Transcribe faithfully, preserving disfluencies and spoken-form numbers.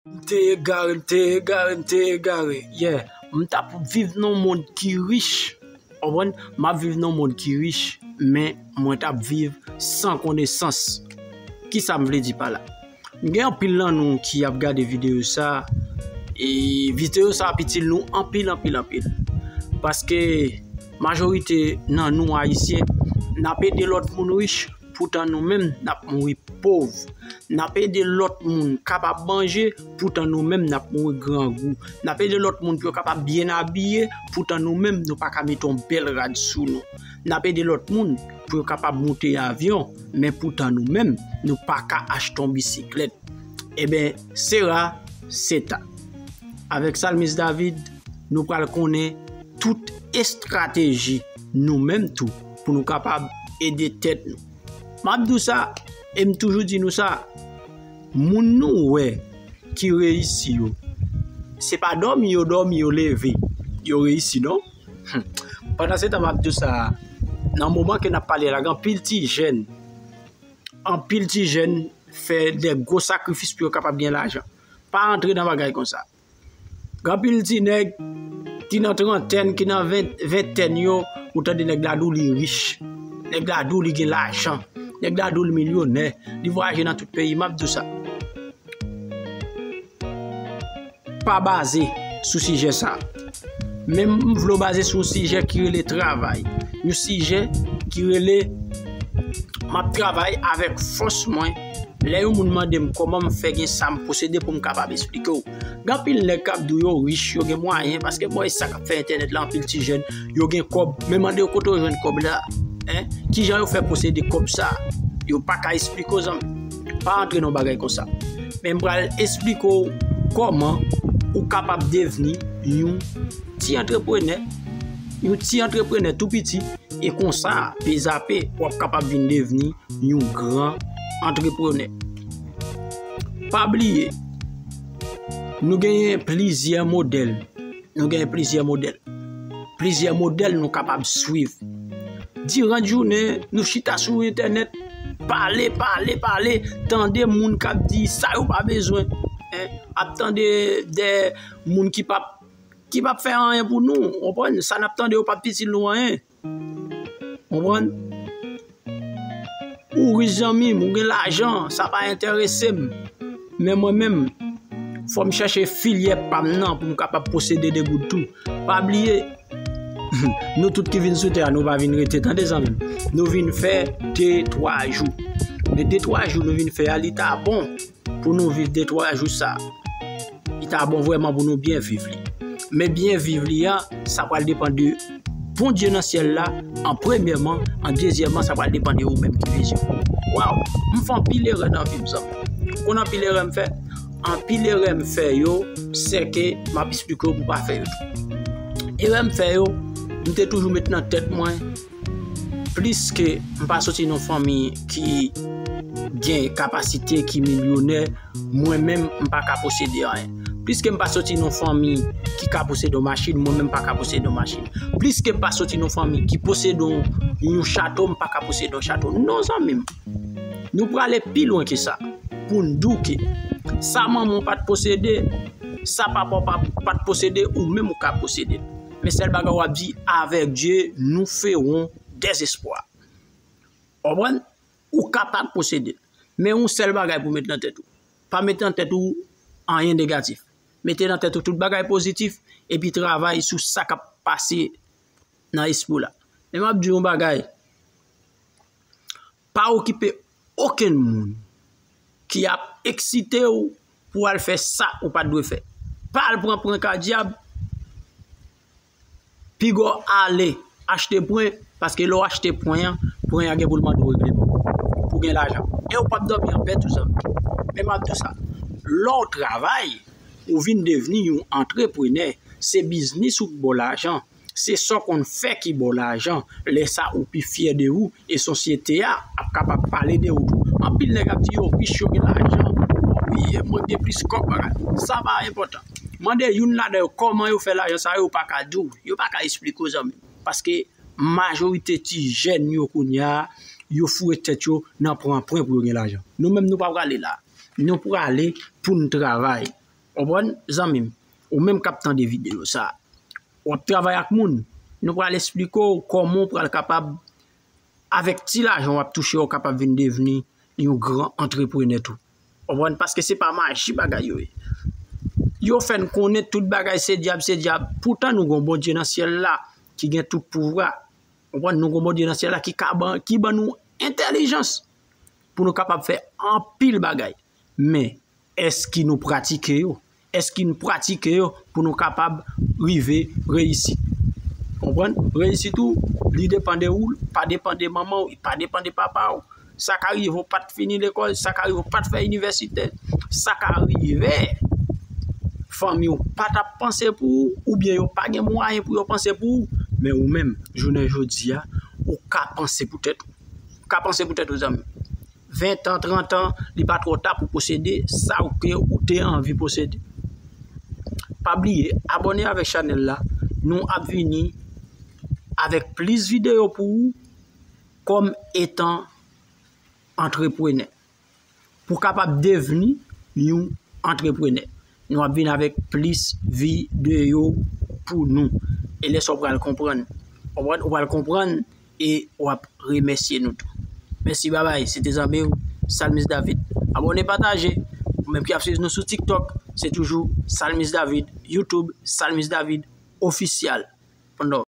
M te egare, m te egare, m te egare. Yeah, m t ap viv nan yon mond ki rich. Konprann? M ap viv nan yon mond ki rich, men mwen t ap viv san konesans. Kisa m vle di pa la? M gen anpil nan nou ki ap gade videyo sa, e videyo sa ap itil nou anpil, anpil, anpil. Paske majorite nan nou Ayisyen, n ap ede lòt moun rich, poutan nou menm, n ap mouri pòv. N ap ede lòt moun kapab manje, poutan nou menm, n ap mouri grangou. N ap ede lòt moun pou yo kapab byen abiye, poutan nou menm, nou pa ka mete yon bèl rad sou nou. N ap ede lòt moun pou yo kapab moute avyon, men poutan nou menm, nou pa ka achte yon bisiklèt. Eben, sera, seta. Avèk Salmis David, nou pral konnen tout estrateji nou menm tou pou nou kapab ede tèt nou. M ap di w sa, e m toujou di nou sa, moun nou wè ki reyisi yo, se pa dòmi yo dòmi yo leve, yo reyisi non. Hmm. Pandan se tan m ap di w sa, nan moman ke n ap pale la, gen anpil ti jèn, anpil ti jèn fè de gwo sakrifis pou yo kapab gen lajan. Pa antre nan bagay konsa. Gen anpil ti nèg ki nan trantèn, ki nan ven, ventèn yo, ou tande nèg la di w li rich. Nèg la di w li gen lajan. Nèg la di w li milyonè. Li vwayaje nan tout peyi, m ap di w sa. Pa baze sou sijè sa. Men m vle w baze sou yon sijè ki rele travay. Yon sijè ki rele m ap travay avèk fòs mwen. Lè yon moun mande m kòman m fè gen sa m posede pou m kapab esplike w. Gen anpil nèg k ap di w yo rich, yo gen mwayen, paske bon, e sa k ap fè entènèt la, anpil ti jèn, yo gen kòb, men mande yo kote yo jwenn kòb la, en? Kijan yo fè posede kòb sa? Yo pa ka esplike w, zanmi. Pa antre nan bagay konsa. Men m pral esplike w kòman ou kapab devni yon ti antreprenè, yon ti antreprenè tou piti, e konsa, pezape, w ap kapab vin devni yon gran antreprenè. Pa bliye, nou genyen plizyè modèl. Nou genyen plizyè modèl. Plizyè modèl nou kapab swiv. Diran jounen, nou chita sou entènèt, pale, pale, pale, tande moun k ap di sa yo pa bezwen. En, ap tande de moun ki p ap, ki p ap fè anyen pou nou, w konprann? Sa n ap tande yo p ap itil nou anyen. Konprann? Ou rich zanmi m, ou gen lajan, sa pa enterese m. Men mwen menm, fò m chèche filyè pa m nan pou m kapab posede de goud tou. Pa bliye, nou tout ki vin sou tè a, nou pa vin rete, tande zanmi m. Nou vin fè de twa jou. Men de twa jou nou vin fè a, li ta bon pou nou viv de twa jou sa. Li ta bon vrèman pou nou byen viv li. Men byen viv li a, sa pral depann de Bondye nan syèl la, an premyèman, an dezyèmman, sa pral depann de ou menm ki vizyon. Waw, m fè anpil erè nan vi m, zanmi. Ou konn anpil erè m fè? Anpil erè m fè yo, se ke m ap esplike w pou w pa fè yo tou. Erè m fè yo, m te toujou met nan tèt mwen, pliske m pa soti nan fanmi ki gen kapasite, ki milyonè, mwen menm, m pa ka posede anyen. Pliske m pa soti nan fanmi ki ka posede yon machin, mwen menm, m pa ka posede yon machin. Pliske m pa soti nan fanmi ki posede yon, yon chato, m pa ka posede yon chato. Non, zanmi m. Nou prale pi lwen ke sa. Pou n di w ke sa manman w pa t posede, sa papa w pa, pa t posede, ou menm ou ka posede. Men sèl bagay w ap di, avec Dieu, nous ferons des exploits. Konprann? Ou kapab posede. Men yon sèl bagay pou w met nan tèt ou. Pa met nan tèt ou anyen negatif. Mete nan tèt ou tout bagay pozitif, epi travay sou sa k ap pase nan espri w la. Men m ap di w yon bagay. Pa okipe okenn moun ki ap eksite w pou w al fè sa ou pa t dwe fè. Pa al pran prank a dyab. Piga w ale achte pwen, paske lè w achte pwen an, pwen an gen pou l mande w regleman pou w gen lajan. E w p ap dòmi anpè tou, zanmi. Men m ap di w sa, lè w travay, ou vin devni yon antreprenè, se biznis ou k ba w lajan, se sa w konn fè ki ba w lajan. Lè sa, ou pi fyè de ou, e sosyete a ap kapab pale de ou tou. Anpil nèg ap di yo rich, yo gen lajan. Wi, mwen gen plis kòb, bagay. Sa pa enpòtan. Mande youn ladan yo kòman yo fè lajan sa, yo pa ka di w. Yo pa ka esplike w, zanmi. Paske majorite ti jèn yo kounye a, yo foure tèt yo nan pran pwen pou yo gen lajan. Nou menm, nou pa prale la. Nou prale pou n travay. Konprann, zanmi m? Ou menm k ap tande videyo sa a, w ap travay ak moun. Nou pral esplike w kòman w pral kapab, avèk ti lajan w ap touche, w kapab vin devni yon gran antreprenè tou. Konprann? Paske se pa maji bagay yo ye. Yo fè n konnen tout bagay se dyab, se dyab. Poutan nou gon Bondye nan syèl la ki gen tout pouvwa. Konprann? Nou gon Bondye nan syèl la ki ka ban, ki ban nou entèlijans pou nou kapab fè anpil bagay. Men, èske nou pratike yo? Èske nou pratike yo pou nou kapab rive reyisi? Konprann? Reyisit ou, li depann de ou, pa depann de manman w, pa depann de papa w. Sa ka rive w pa t fini lekòl, sa ka rive w pa t fè inivèsite, sa ka rive fanmi w pa t ap panse pou ou, oubyen yo pa gen mwayen pou yo panse pou ou, men ou menm, jounen jodi a, ou ka panse pou tèt ou. Ou ka panse pou tèt ou, zanmi. Ven tan, trant an, li pa twò ta pou posede sa ou ke ou te anvi posede. Pa bliye, abòne avèk chanèl la. Nou ap vini avèk plis videyo pou ou kòm etan antreprenè. Pou kapab devni yon antreprenè. Nou ap vin avèk plis videyo pou nou. E lè sa w pral konprann. Ou pral, ou pral konprann e w ap remèsye nou tou. Mèsi, babay. Se te zanmi w, Salmis David. Abòne, pataje. Ou menm ki ap swiv nou sou TikTok, se toujou Salmis David. YouTube, Salmis David Official. Pandan